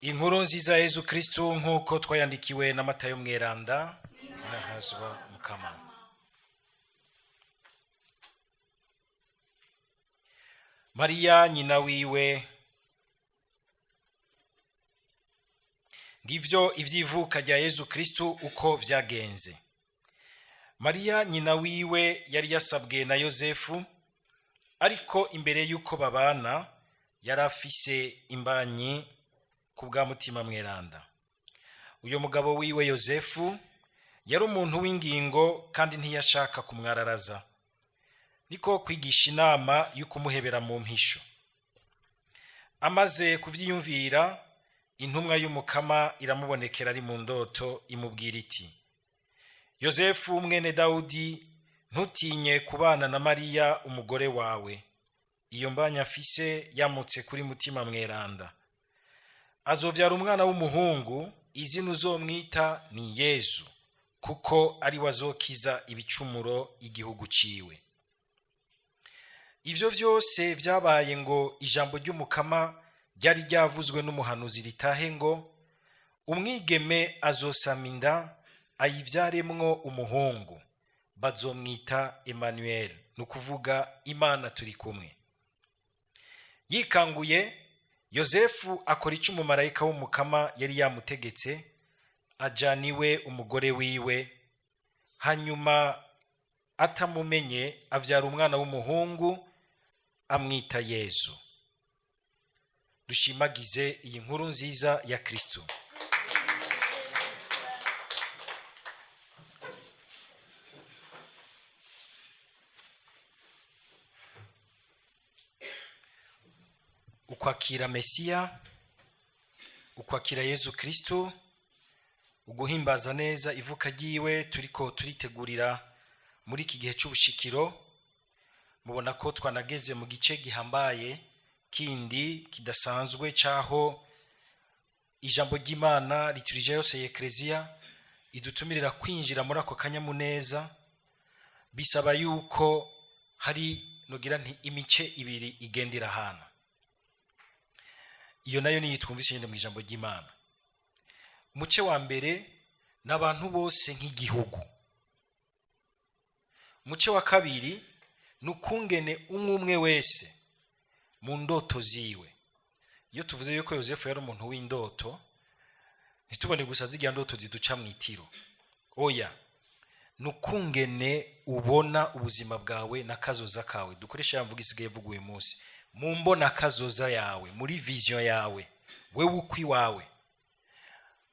Inkuru nziza ya Yezu Kristu nk'uko twayandikiwe na Matayo Mweranda. Nahazwa Mukama. Mariya nyina wiwe. Ngivyo ivyivuka rya Yezu Kristu uko vyagenze. Mariya nyina wiwe yari yasabwe na Yozefu, ariko imbere y'uko babana yari afise imbanyi ku bwa Mutima Mweranda. Uyo mugabo wiwe Yozefu yari umuntu w'ingingo kandi ntiyashaka kumwararaza, niko kwigisha inama yo kumuhebera mu mpisho. Amaze kuvyiyumvira, intumwa y'Umukama iramubonekera ari mu ndoto, imubwira iti: "Yozefu mwene Dawudi, ntutinye kubana na Mariya umugore wawe. Iyo mbanya afise yamutse kuri Mutima Mweranda. Azovyara umwana w'umuhungu, izina uzomwita ni Yezu, kuko ari we azokiza ibicumuro igihugu ciwe." Ivyo vyose vyabaye ngo ijambo ry'Umukama ryari ryavuzwe n'umuhanuzi ritahe ngo: "Umwigeme azosama inda ayivyaremwo umuhungu, bazomwita Emmanuel", ni ukuvuga Imana turi kumwe. Yikanguye, Yozefu akora ico umumarayika w'Umukama yari yamutegetse, ajana iwe umugore wiwe. Hanyuma atamumenye avyara umwana w'umuhungu, amwita Yezu. Dushimagize iyi nkuru nziza ya Kristo. Ukwakira Mesiya, ukwakira Yezu Kristo, uguhimbaza neza ivuka ryiwe turiko turitegurira muri iki gihe c'ubushikiro. Mubona ko twanageze mu gice gihambaye kindi kidasanzwe c'aho ijambo ry'Imana liturujia yose ya Ekleziya idutumirira kwinjira muri ako kanyamuneza. Bisaba yuko hari nogira nti imice ibiri igendera hana. Iyo nayo niyo twumvise nyine mu ijambo ry'Imana. Umuce wa mbere ni abantu bose nk'igihugu. Umuce wa kabiri ni ukungene umwe umwe wese mu ndoto ziwe. Iyo tuvuze yuko Yozefu yari umuntu w'indoto, ntitubone gusa zirya ndoto ziduca mu itiro. Oya, ni ukungene ubona ubuzima bwawe na kazoza kawe. Dukoresha ya mvugo isigaye ivugwa uyu munsi, mu mbona kazoza yawe, muri vision yawe, wewe ukwiwawe.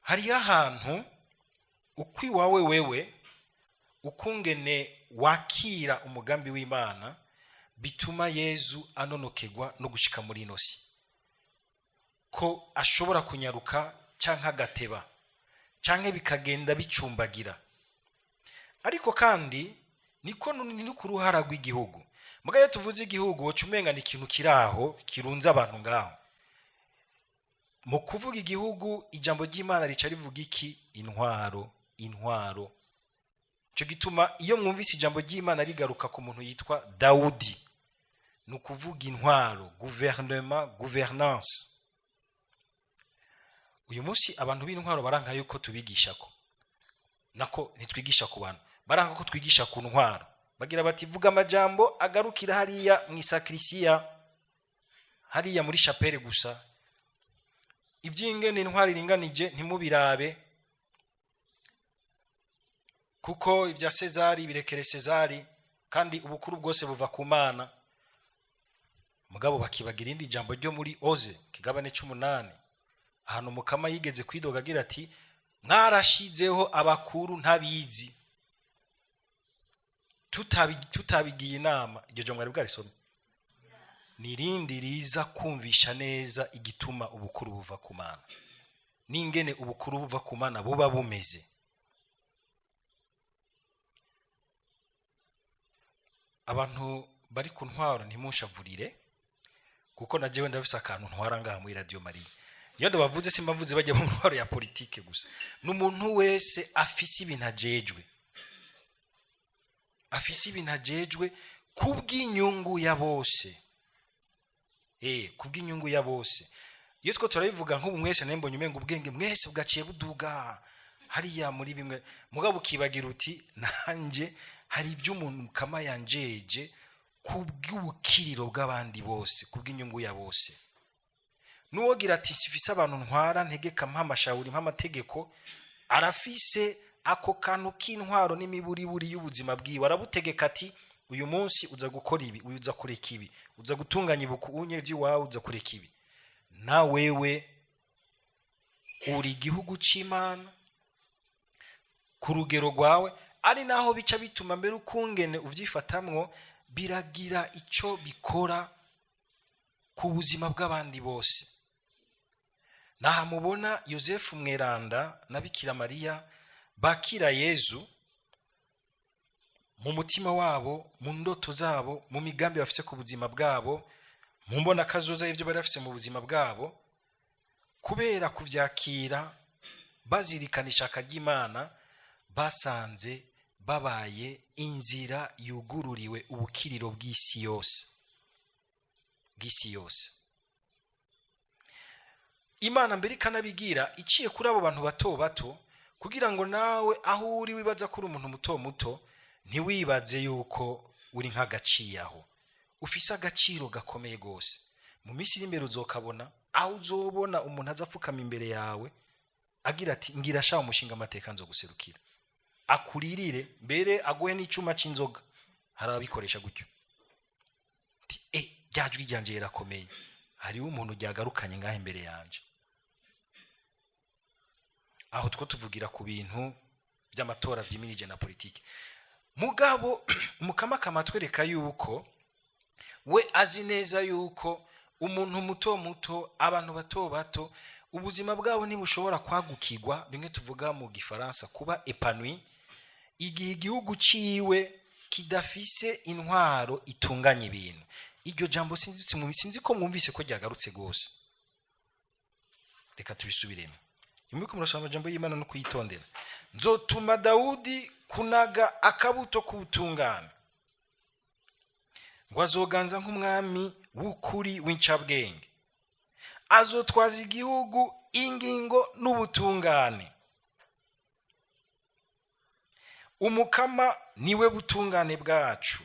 Hariyo ahantu ukwiwawe wewe, ukungene wakira umugambi w'Imana bituma Yezu anonokegwa no gushika muri ino si, ko ashobora kunyaruka canke agateba canke bikagenda bicumbagira. Ariko kandi niko ni ku ruhara rw'igihugu. Muga iyo tuvuze igihugu woca umenga ni ikintu kiraho kirunze abantu ngaho. Mu kuvuga igihugu, ijambo ry'Imana rica rivuga iki? Intwaro, intwaro. Ico gituma iyo mwumvise ijambo ry'Imana rigaruka ku muntu yitwa Dawudi, ni ukuvuga intwaro, gouvernement, gouvernance. Uyu munsi abantu b'intwaro baranka yuko tubigishako, nako ntitwigisha ku bantu, baranka ko twigisha ku ntwaro. Bagira bati: "Vuga amajambo agarukira hariya mu isakrisiya, hariya muri chapelle gusa, iby'ingene intwaro iringanije ntimubirabe, kuko ibya Sezari birekere Sezari, kandi ubukuru bwose buva ku Mana." Mugabo bakibagira irindi jambo ryo muri Oze kigabane c'umunani, ahantu Mukama yigeze kwidoga agira ati: "Mwarashizeho abakuru ntabizi, tutabigiye inama." Iryo jambo mwari bwarisomye? Ni irindi riza kumvisha neza igituma ubukuru buva ku Mana n'ingene ubukuru buva ku Mana buba bumeze. Abantu bari ku ntwaro ntimunshavurire, kuko na jewe ndafise akantu ntwara ngaha muri Radio Maria. Iyo ndabavuze simbavuze bajya mu ntwaro ya politike gusa, ni umuntu wese afise ibintu ajejwe, afise ibintu ajejwe kubw'inyungu ya bose. Kubw'inyungu ya bose. Iyo two turabivuga nk'ubu, mwese nembonye umenga ubwenge mwese bwaciye buduga hariya muri bimwe, mugabo ukibagira uti: "Nanjye hari ibyo umuntu kama yanjeje kubw'ubukiriro bw'abandi bose, kubw'inyungu ya bose." N'uwogira ati: "Sifise abantu ntwara, ntegeka, mpa amashawuri, mpa amategeko," arafise ako kantu k'intwaro n'imiburiburi y'ubuzima bwiwe, arabutegeka ati: "Uyu munsi uza gukora ibi, uyu uza kureka ibi, uza gutunganya ibuku unye by'iwawe, uza kureka ibi." Na wewe uri igihugu c'Imana ku rugero rwawe, ari naho bica bituma mbere ukungene uvyifatamwo biragira ico bikora ku buzima bw'abandi bose. Naha mubona Yosefu Mweranda na Bikira Mariya bakira Yezu mu mutima wabo, mu ndoto zabo, mu migambi bafise ku buzima bwabo, mu mbona kazoza y'ivyo bari bafise mu buzima bwabo. Kubera kuvyakira bazirikana ishaka ry'Imana, basanze babaye inzira yugururiwe ubukiriro bw'isi yose, bw'isi yose. Imana mbere ikanabigira iciye kuri abo bantu bato bato, kugira ngo nawe aho uri wibaza ko uri umuntu muto muto, ntiwibaze yuko uri nk'agaciye aho. Ufise agaciro gakomeye rwose. Mu minsi iri imbere uzokabona, aho uzobona umuntu aza apfukama imbere yawe agira ati: "Ngira sha umushinga amateka, nzoguserukira," akuririre, mbere aguhe n'icuma c'inzoga. Hari ababikoresha gutyo, ati: "E, rya jwi ryanje rirakomeye, hariho umuntu ryagarukanye ngaho imbere yanje." Aho two tuvugira ku bintu by'amatora byimirije na politiki, mugabo Umukamakama atwereka yuko we azi neza yuko umuntu muto muto, abantu bato bato, ubuzima bwabo ntibushobora kwagukirwa, bimwe tuvuga mu Gifaransa kuba épanoui, igihe igihugu ciwe kidafise intwaro itunganya ibintu. Iryo jambo sinzi ko mwumvise ko ryagarutse rwose. Reka tubisubiremo. Nimuriko murasoma amajambo y'Imana no kuyitondera. Nzotuma Dawudi kunaga akabuto k'ubutungane, ngo azoganza nk'umwami w'ukuri w'incabwenge, azotwaza igihugu ingingo n'ubutungane. Umukama niwe butungane bwacu.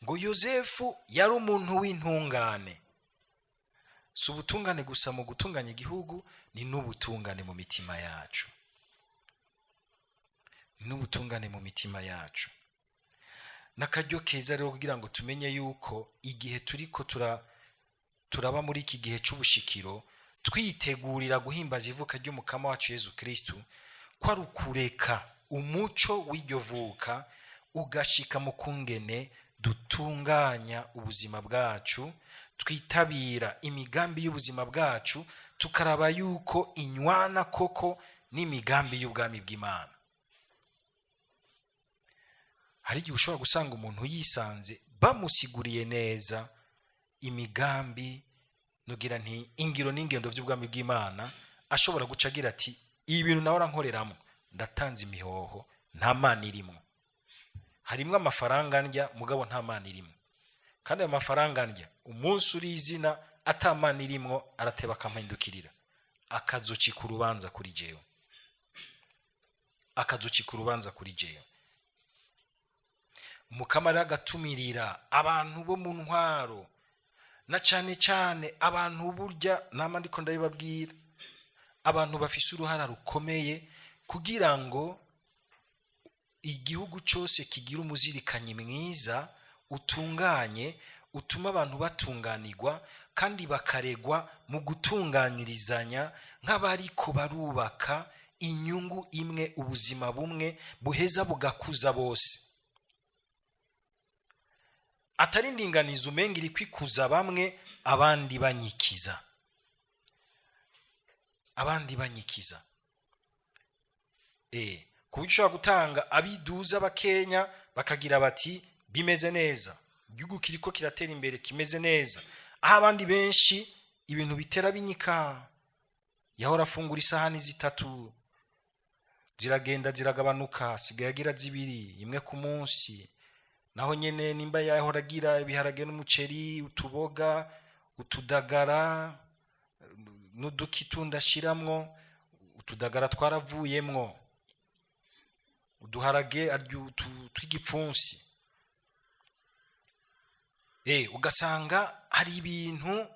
Ngo Yosefu yari umuntu w'intungane. Si ubutungane gusa mu gutunganya igihugu, ni n'ubutungane mu mitima yacu, ni n'ubutungane mu mitima yacu. N'akaryo keza rero kugira ngo tumenye yuko igihe turiko turaba muri iki gihe c'ubushikiro, twitegurira guhimbaza ivuka ry'Umukama wacu Yezu Kristu, ko ari ukureka umuco w'iryo vuka ugashika mu kungene dutunganya ubuzima bwacu, twitabira imigambi y'ubuzima bwacu, tukaraba yuko inywana koko n'imigambi y'ubwami bw'Imana. Hari igihe ushobora gusanga umuntu yisanze bamusiguriye neza imigambi, nugira nti ingiro n'ingendo by'ubwami bw'Imana, ashobora guca agira ati: "Ibi bintu nawe arankoreramo, ndatanze imihoho, nta Mana irimwo. Harimwo amafaranga ndya, mugabo nta Mana irimwo. Kandi ayo mafaranga ndya, umunsi uri izina ata Mana irimwo, arateba akampindukirira, akazocika urubanza kuri jewe, akazocika urubanza kuri jewe." Umukama rero agatumirira abantu bo mu ntwaro, na cane cane abantu burya nama ndiko ndabibabwira, abantu bafise uruhara rukomeye kugira ngo igihugu cyose kigira umuzirikanyi mwiza utunganye, utuma abantu batunganirwa kandi bakaregwa mu gutunganirizanya nk'abariko barubaka inyungu imwe, ubuzima bumwe buheza bugakuza bose, atari indinganizo umenga iri kwikuza bamwe, abandi banyikiza, abandi banyikiza. Ku buryo ushobora gutanga abiduza bakenya bakagira bati: "Bimeze neza, igihugu kiriko kiratera imbere, kimeze neza," aho abandi benshi ibintu bitera binyika. Yahora afungura isahani zitatu, ziragenda ziragabanuka, asigaye agira zibiri, imwe ku munsi. Naho nyene nimba yahora agira ibiharage n'umuceri, utuboga, Utudagara n'uduki ashiramwo, utudagara twaravuyemwo, uduharage arya tw'igipfunsi. Ugasanga hari ibintu,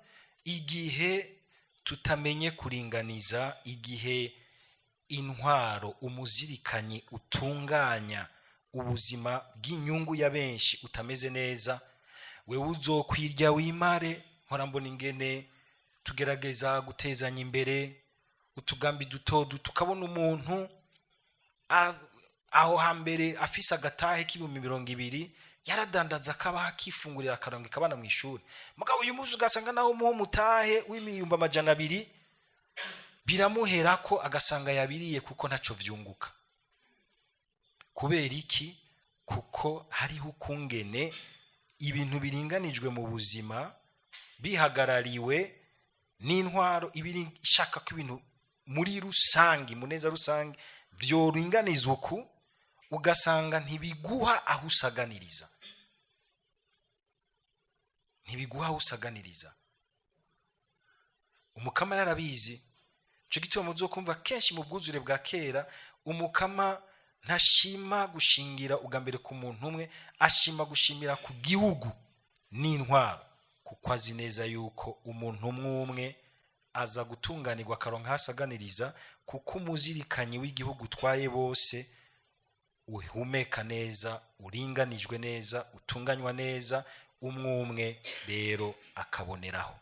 igihe tutamenye kuringaniza, igihe intwaro, umuzirikanyi utunganya ubuzima bw'inyungu ya benshi utameze neza, wewe uzokwirya wimare. Mpora mbona ingene tugerageza gutezanya imbere utugambi duto duto, tukabona umuntu aho hambere afise agatahe k'20,000 yaradandaza, akabaha, akifungurira, akarongo ikabana mu ishuri. Mugabo uyu munsi ugasanga naho umuha umutahe w'200,000 biramuherako, agasanga yabiriye kuko ntaco vyunguka. Kubera iki? Kuko hariho ukungene ibintu biringanijwe mu buzima bihagarariwe n'intwaro ibiri ishaka ko ibintu muri rusange, muneza rusange, vyoringanizwa uku, ugasanga ntibiguha aho usaganiriza, ntibiguha aho usaganiriza. Umukama yarabizi. Ico gituma muzokumva kenshi mu bwuzure bwa kera, Umukama ntashima gushingira ubwa mbere ku muntu umwe, ashima gushimira ku gihugu n'intwaro, kuko azi neza yuko umuntu umwe umwe aza gutunganirwa, akaronka aho asaganiriza, kuko umuzirikanyi w'igihugu utwaye bose uhumeka neza, uringanijwe neza, utunganywa neza, umwe umwe rero akaboneraho.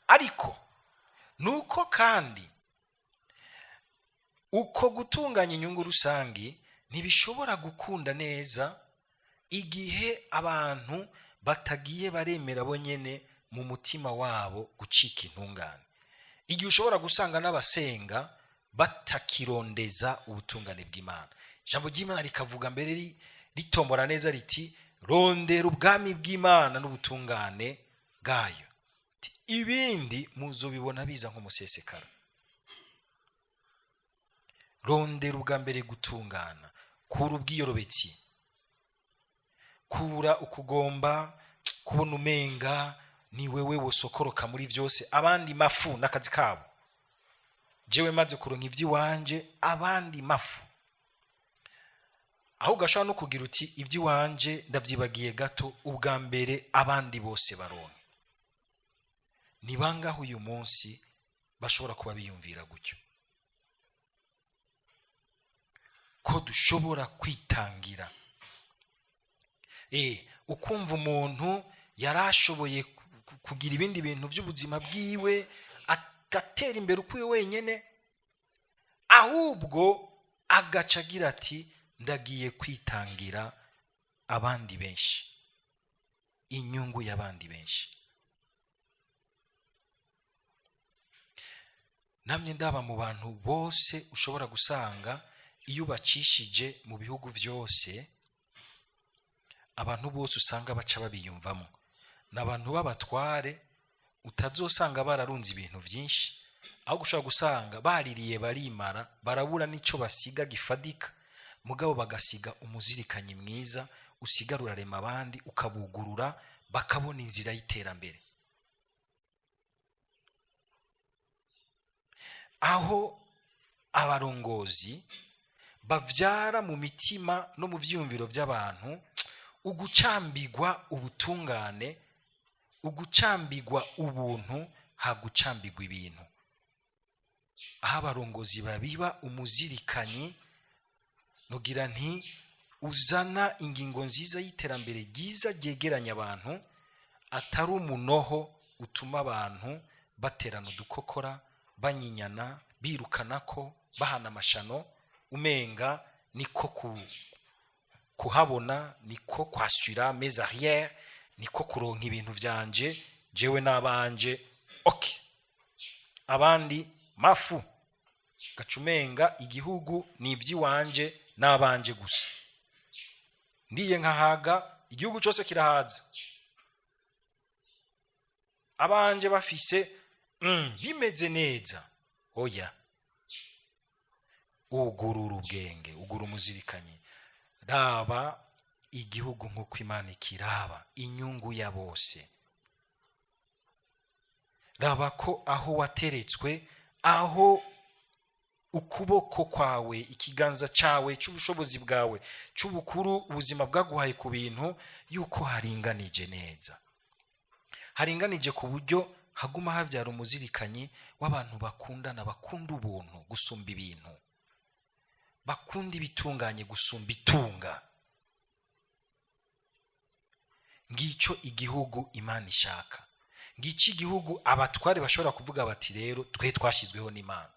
Ariko nuko kandi uko gutunganya inyungu rusange ntibishobora gukunda neza igihe abantu batagiye baremera bo nyene mu mutima wabo gucika intungane, igihe ushobora gusanga n'abasenga batakirondeza ubutungane bw'Imana. Ijambo ry'Imana rikavuga mbere ritombora neza riti: "Rondera ubwami bw'Imana n'ubutungane bwayo." Ati, "Ibindi muzobibona biza nk'umusesekara." Rondera ubwa mbere gutungana, kura ubwiyorobetsi, kura ukugomba kubona umenga ni wewe wosokoroka muri byose, abandi mafu n'akazi kabo, jewe maze kuronka iby'iwanje abandi mafu. Ahubwo ashobora no kugira uti: "Iby'iwanje ndabyibagiye gato, ubwa mbere abandi bose baronke." Ni bangahe uyu munsi bashobora kuba biyumvira gutyo, ko dushobora kwitangira? Ukumva umuntu yarashoboye kugira ibindi bintu by'ubuzima bwiwe, agatera imbere ukwiwe wenyene, ahubwo agaca agira ati: "Ndagiye kwitangira abandi benshi, inyungu y'abandi benshi." Namye ndaba mu bantu bose ushobora gusanga, iyo ubacishije mu bihugu byose, abantu bose usanga baca babiyumvamo ni abantu b'abatware utazosanga bararunze ibintu byinshi, ahubwo ushobora gusanga baririye barimara, barabura n'icyo basiga gifadika, mugabo bagasiga umuzirikanyi mwiza usigara urarema abandi, ukabugurura bakabona inzira y'iterambere. Aho abarongozi bavyara mu mitima no mu vyiyumviro by'abantu ugucambigwa ubutungane, ugucambigwa ubuntu, hagucambigwa ibintu, aho abarongozi babiba umuzirikanyi, nugira nti uzana ingingo nziza y'iterambere ryiza ryegeranya abantu, atari umunoho utuma abantu baterana udukokora, banyinyana, birukanako, bahana amashano, umenga niko kuhabona, niko kwasura mes arrières, niko kuronka ibintu vyanje jewe n'abanje, okay, abandi mafu. Gacumenga igihugu ni ivy'iwanje n'abanje gusa, ndiye nkahaga, igihugu cyose kirahaza, abanje bafise bimeze neza. Oya, ugurura ubwenge, ugura umuzirikanyi, raba igihugu nk'uko Imana ikiraba, inyungu ya bose. Raba ko aho wateretswe, aho ukuboko kwawe, ikiganza cyawe cy'ubushobozi bwawe cy'ubukuru, ubuzima bwaguhaye ku bintu, yuko haringanije neza, haringanije ku buryo haguma habyara umuzirikanyi w'abantu bakundana, bakunda ubuntu gusumba ibintu, bakunda ibitunganye gusumba itunga. Ngicyo igihugu Imana ishaka, ngicyo igihugu abatware bashobora kuvuga bati rero twe twashyizweho n'Imana.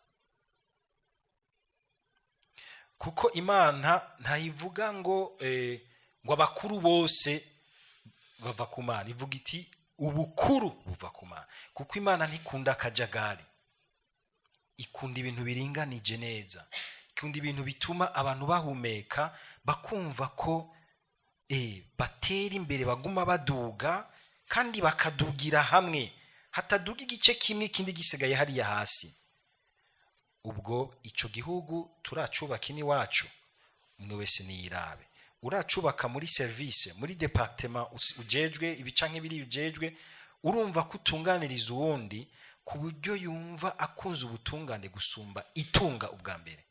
Kuko Imana ntayivuga ngo ngo abakuru bose bava ku Mana, ivuga iti ubukuru buva ku Mana. Kuko Imana ntikunda akajagari, ikunda ibintu biringanije neza, ikunda ibintu bituma abantu bahumeka, bakumva ko batera imbere, baguma baduga kandi bakadugira hamwe, hataduga igice kimwe ikindi gisigaye hariya hasi. Ubwo icyo gihugu turacubaka iwacu, umwe wese niyirabe. Uracubaka muri service, muri département ujejwe, ibica nk'ibiri ujejwe, urumva ko utunganiriza uwundi ku buryo yumva akunze ubutungane gusumba itunga ubwa mbere.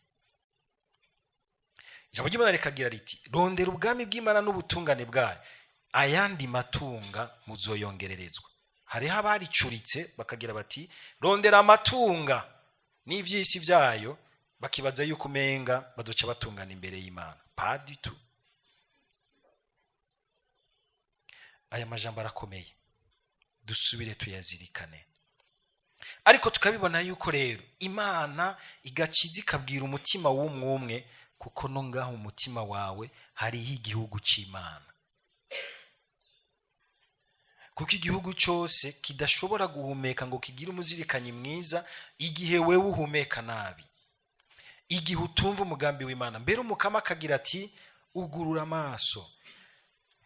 Ijambo ry'Imana rikagira riti rondera ubwami bw'Imana n'ubutungane bwayo, ayandi matunga muzoyongererezwa. Hariho abaricuritse bakagira bati rondera amatunga n'ivy'isi byayo, bakibaza yuko umenga bazoca batungana imbere y'Imana. Pas du tout. Aya majambo arakomeye, dusubire tuyazirikane. Ariko tukabibona yuko rero Imana igaciza ikabwira umutima w'umwumwe, kuko no ngaho umutima wawe hariho igihugu c'Imana. Kuko igihugu cyose kidashobora guhumeka ngo kigire umuzirikanyi mwiza igihe wewe uhumeka nabi, igihe utumva umugambi w'Imana. Mbere umukama akagira ati ugurura amaso,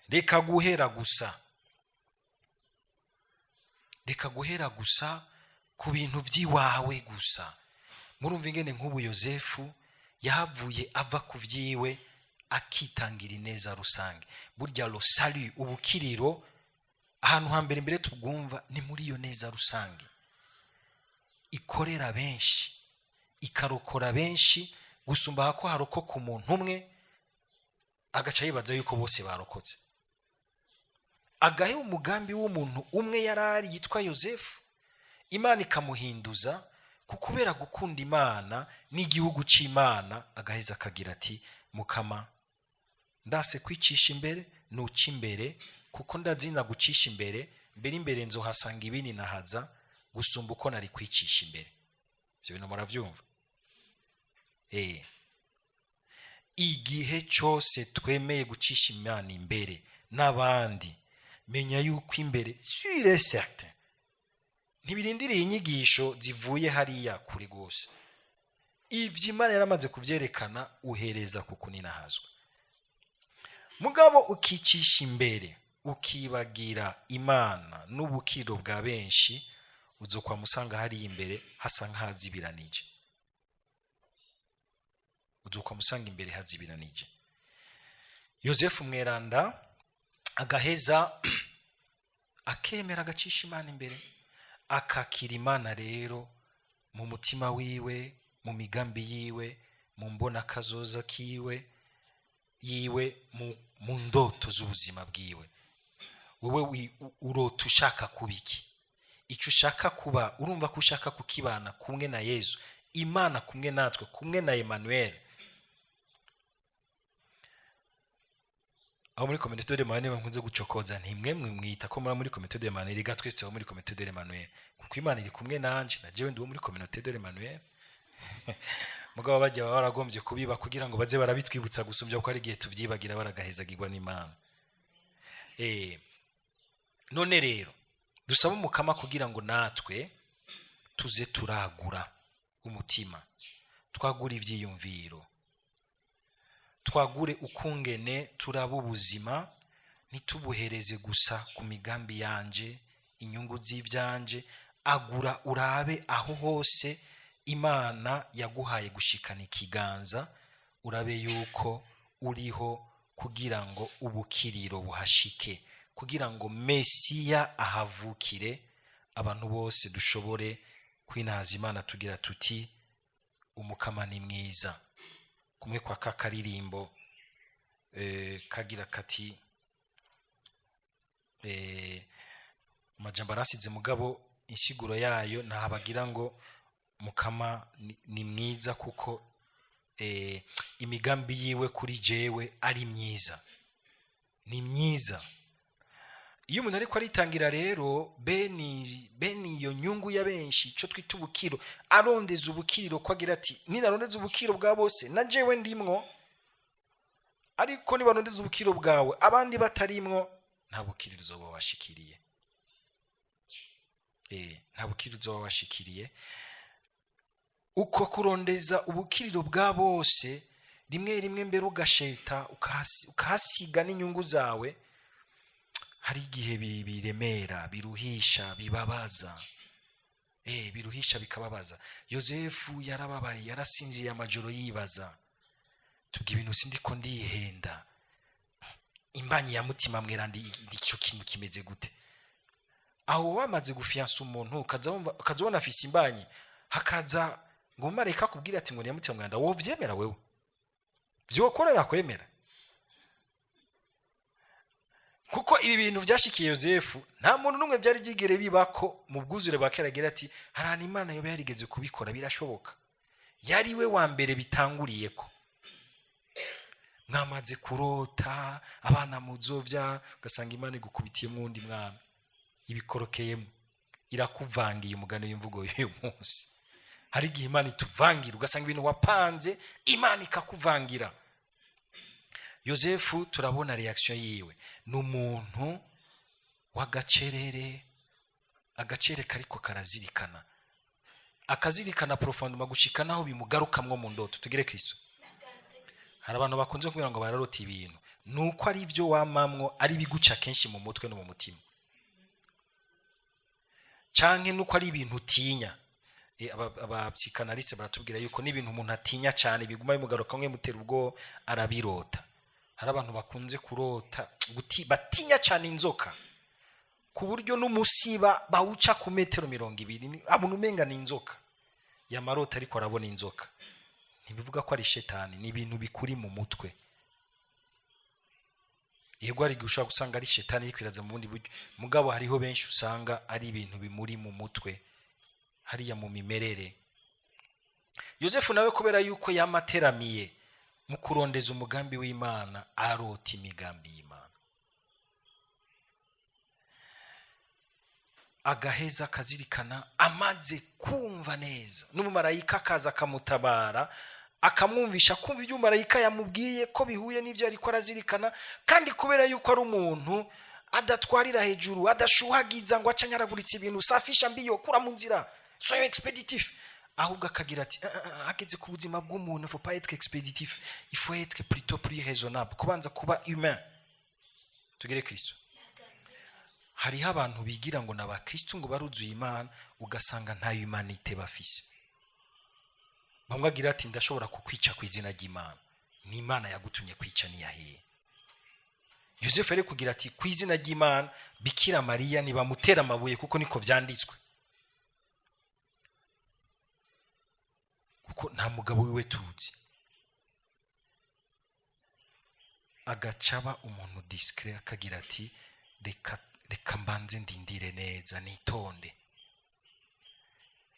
reka guhera gusa, reka guhera gusa ku bintu by'iwawe gusa. Murumva ingene nk'ubu Yosefu yahavuye ava ku vyiwe akitangira ineza rusange. Burya lo salut, ubukiriro, ahantu hambere mbere tubwumva ni muri iyo neza rusange ikorera benshi, ikarokora benshi gusumba ko harokoka umuntu umwe agaca yibaza yuko bose barokotse. Agahe umugambi w'umuntu umwe yarari yitwa Yosefu, Imana ikamuhinduza kubera gukunda Imana n'igihugu c'Imana, agaheza akagira ati mukama ndase kwicisha imbere, nuca imbere, kuko ndazina gucisha imbere, mbere imbere nzohasanga ibini nahaza gusumba uko nari kwicisha imbere. Ivyo bintu muravyumva? Igihe cyose twemeye gucisha Imana imbere n'abandi, menya yuko imbere sûr et certain ntibirindiriye inyigisho zivuye hariya kure gose. Ivyo Imana yaramaze kuvyerekana, uhereza kuko ninahazwa. Mugabo ukicisha imbere ukibagira Imana n'ubukiro bwa benshi, uzokwa musanga hariya imbere hasa nk'ahazibiranije. Uzokwa musanga imbere hazibiranije. Yosefu mweranda agaheza akemera agacisha Imana imbere, akakira Imana rero mu mutima wiwe, mu migambi yiwe, mu mbona kazoza kiwe yiwe, mu ndoto z'ubuzima bwiwe. Wewe urota ushaka kuba iki? Icyo ushaka kuba, urumva ko ushaka kukibana kumwe na Yezu, Imana kumwe natwe, kumwe na Emmanuel. Aho muri Communauté de l'Emmanuel nkunze gucokoza, ntimwe mwita ko muri Communauté de l'Emmanuel, ga twese tuba muri Communauté de l'Emmanuel, kuko Imana iri kumwe nanje, na jewe ndi muri Communauté de l'Emmanuel. Mugabo bajya baba baragombye kubiba kugira ngo baze barabitwibutsa gusumbya, kuko ari igihe tuvyibagira baragahezagirwa n'Imana. None rero dusaba umukama kugira ngo natwe tuze turagura umutima, twagure ivyiyumviro, twagure ukungene turaba ubuzima, ntitubuhereze gusa ku migambi yanje, inyungu z'ivyanje. Agura urabe aho hose Imana yaguhaye gushikana ikiganza, urabe yuko uriho kugira ngo ubukiriro buhashike, kugira ngo Mesiya ahavukire, Abantu bose dushobore kwinaza Imana tugira tuti Umukama ni mwiza. Kumwe kwa kakaririmbo kagira kati amajambo arasize, mugabo insiguro yayo ntabagira ngo Mukama ni mwiza kuko imigambi yiwe kuri jewe ari myiza, ni myiza. Iyo umuntu ariko aritangira rero bene iyo nyungu ya benshi, ico twita ubukiro, arondeza ubukiriro, ko agira ati ninarondeza ubukiro bwa bose na jewe ndimwo. Ariko nibarondeza ubukiro bwawe abandi batarimwo, nta bukiriro uzoba washikiriye. Nta bukiriro uzoba washikiriye. Uko kurondeza ubukiriro bwa bose, rimwe rimwe mbere ugasheta ukahasiga n'inyungu zawe, hari igihe biremera, biruhisha, bibabaza, biruhisha bikababaza. Yosefu yarababaye, yarasinziye amajoro yibaza, tubwo ibintu sindiko ndihenda, imbanyi ya Mutima Mweranda icyo kintu kimeze gute? Aho wamaze gufiyansa umuntu, ukaza ubona afise imbanyi, hakaza ngo umumarayika akubwira ati ngo ni Mutima Mweranda, wovyemera wewe? Vyokorera kwemera? Kuko ibi bintu vyashikiye Yosefu, nta muntu n'umwe byari byigere bibako mu bwuzure bwa kera. Agira ati hari ahantu Imana yoba yarigeze kubikora, birashoboka. Yari we wa mbere bitanguriyeko. Mwamaze kurota abana muzovya, ugasanga Imana igukubitiyemo uwundi mwana, ibikorokeyemo, irakuvangiye. Umugani w'imvugo y'uyu munsi, hari igihe Imana ituvangira, ugasanga ibintu wapanze Imana ikakuvangira. Yosefu turabona réaction yiwe, ni umuntu w'agacerere, agacere kariko karazirikana, akazirikana profondément gushika naho bimugarukamwo mu ndoto. Tugire Kristo. Hari abantu bakunze kubwira ngo bararota ibintu, nuko ari byo wamamwo, ari biguca kenshi mu mutwe no mu mutima, canke nuko ari ibintu utinya. Aba psychanalyste baratubwira yuko n'ibintu umuntu atinya cyane biguma bimugaruka mwe mutera ubwo arabirota. Hari abantu bakunze kurota batinya cyane inzoka, ku buryo n'umusiba bawuca ku metero 20, abona umenga ni inzoka yamarota, ariko arabona inzoka. Ntibivuga ko ari shetani, ni ibintu bikuri mu mutwe. Yego, hari igihe ushobora gusanga ari shetani yikwiraza mu bundi buryo, mugabo hariho benshi usanga ari ibintu bimuri mu mutwe hariya mu mimerere. Yosefu nawe, kubera yuko yamateramiye mu kurondeza umugambi w'Imana, arota imigambi y'Imana, agaheza akazirikana. Amaze kumva neza, n'umumarayika akaza akamutabara, akamwumvisha kumva ibyo umumarayika yamubwiye ko bihuye n'ibyo ariko arazirikana. Kandi kubera yuko ari umuntu adatwarira hejuru, adashuhagiza ngo ace anyaraguritse ibintu, safisha mbiyo, kura mu nzira, soyons expéditif, ahubwo akagira ati: "Ah, ah, ah, ageze ku buzima bw'umuntu, il faut pas être expéditif, il faut être plutôt plus raisonnable, kubanza kuba humain." Tugire Kristo. Hariho abantu bigira ngo ni abakristu, ngo baruzuye Imana, ugasanga nta humanité bafise. Bamwe agira ati ndashobora kukwica ku izina ry'Imana. Ni Imana yagutumye kwica? Niyahiye? Yosefu yari kugira ati ku izina ry'Imana, Bikira Mariya ntibamutera amabuye, kuko niko vyanditswe, kuko nta mugabo wiwe tuzi. Agacaba umuntu discret, akagira ati reka mbanze ndindire neza, nitonde.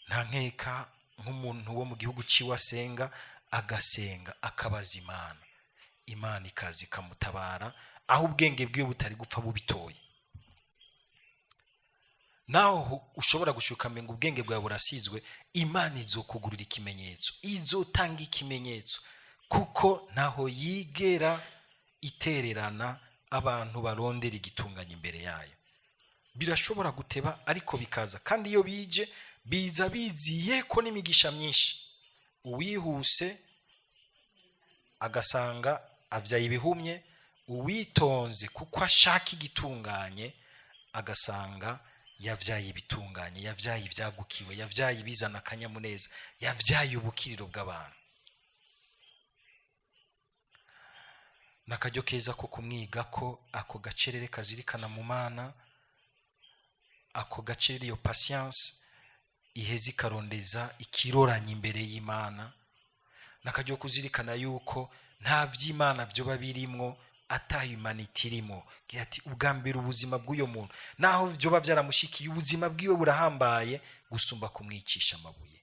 Nta nkeka nk'umuntu wo mu gihugu ciwe asenga, agasenga akabaza Imana, Imana ikaza ikamutabara aho ubwenge bwiwe butari gupfa bubitoye. Naho ushobora gushuka ngo ubwenge bwawe burasizwe, Imana izokugurira ikimenyetso, izotanga ikimenyetso, kuko ntaho yigera itererana abantu barondera igitunganya imbere yayo. Birashobora guteba ariko bikaza, kandi iyo bije biza biziye ko n'imigisha myinshi. Uwihuse agasanga avyaye ibihumye, uwitonze kuko ashaka igitunganye agasanga yavyaye ibitunganye, yavyaye ibyagukiwe, yavyaye ibizana akanyamuneza, yavyaye ubukiriro bw'abantu. N'akaryo keza ko kumwiga ko ako gacerere kazirikana mu Mana. Ako gace iyo patience iheze ikarondeza ikiroranya imbere y'Imana, n'akaryo kuzirikana yuko nta by'Imana byoba birimwo ata humanité irimo. Gira ati ubwa mbere ubuzima bw'uyo muntu, naho byoba byaramushikiye, ubuzima bwiwe burahambaye gusumba kumwicisha amabuye.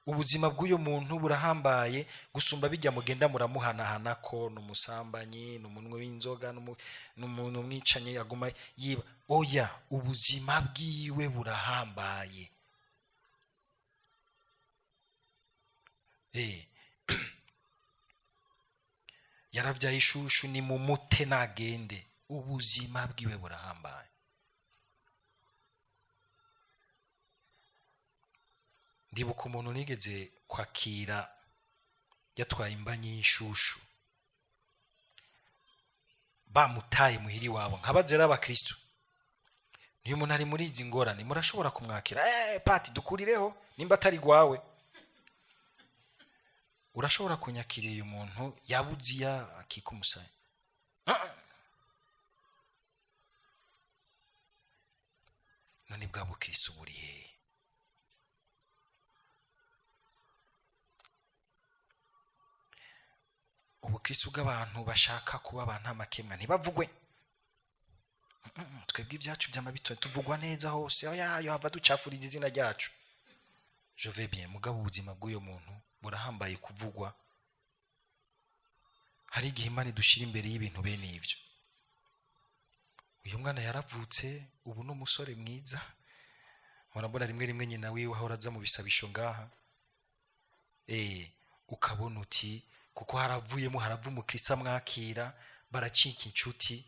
Ubuzima bw'uyo muntu burahambaye gusumba bijya mugenda muramuhanahana ko ni umusambanyi, ni umunwe w'inzoga, ni umuntu umwicanye aguma yiba. Oya, ubuzima bwiwe burahambaye. Yaravyaye ishushu, ni mumute nagende. Ubuzima bwiwe burahambaye. Ndibuka umuntu nigeze kwakira yatwaye imbanyi y'ishushu, bamutaye muhiri wabo nkabazera abakristo. Niyo umuntu ari muri izi ngorane murashobora kumwakira. Pati dukurireho nimba atari gwawe. Urashobora kunyakira uyu muntu yabuziya akika umusaya. None bwa bukristo buri hehe? Ubukristo bw'abantu bashaka kuba abantu amakemwa ntibavugwe. Twebwe ibyacu by'amabito tuvugwa neza hose, oya yo hava ducafuriza izina ryacu. Je vais bien, mugabo ubuzima bw'uyo muntu burahambaye kuvugwa. Hari igihe Imana idushira imbere y'ibintu bene ivyo. Uyu mwana yaravutse, ubu ni umusore mwiza. Murabona rimwe rimwe nyina wiwe ahora aza mu bisabisho ngaha. Ukabona uti kuko haravuyemo harava umukristo amwakira, baracika inshuti.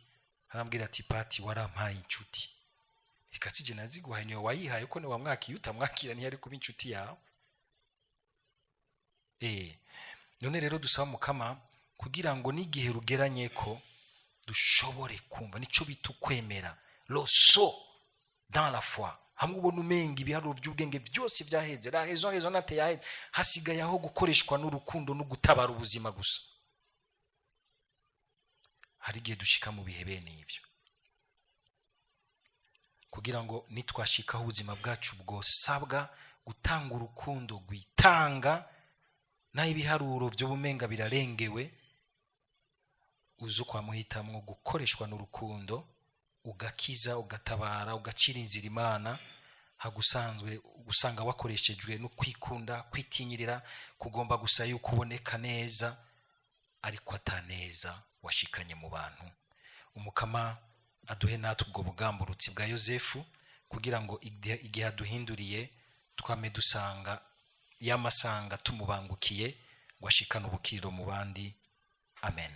Arambwira ati pati warampaye inshuti. Reka sije naziguhaye, niwe wayihaye, ko niwe wamwakiye, utamwakira ntiyari kuba inshuti yawe. None rero dusaba Mukama kugira ngo n'igihe rugeranye ko dushobore kumva nico bita ukwemera, le saut dans la foi. Hamwe ubona umenga ibiharuro by'ubwenge byose byaheze, la raison raisonnante yaheze, hasigaye aho gukoreshwa n'urukundo no gutabara ubuzima gusa. Hari igihe dushika mu bihe bene ivyo, kugira ngo nitwashikaho ubuzima bwacu bwosabwa gutanga urukundo rwitanga, naho ibiharuro by'ubumenga birarengewe, uze ukwamuhitamwo gukoreshwa n'urukundo, ugakiza, ugatabara, ugacira inzira Imana. Hagusanzwe usanga wakoreshejwe no kwikunda, kwitinyirira, kugomba gusa yuko uboneka neza, ariko ataneza washikanye mu bantu. Umukama aduhe natwe ubwo bugamburutsi bwa Yosefu, kugira ngo igihe aduhinduriye twame dusanga yamasanga tumubangukiye ngo ashikane ubukiriro mu bandi. Amen.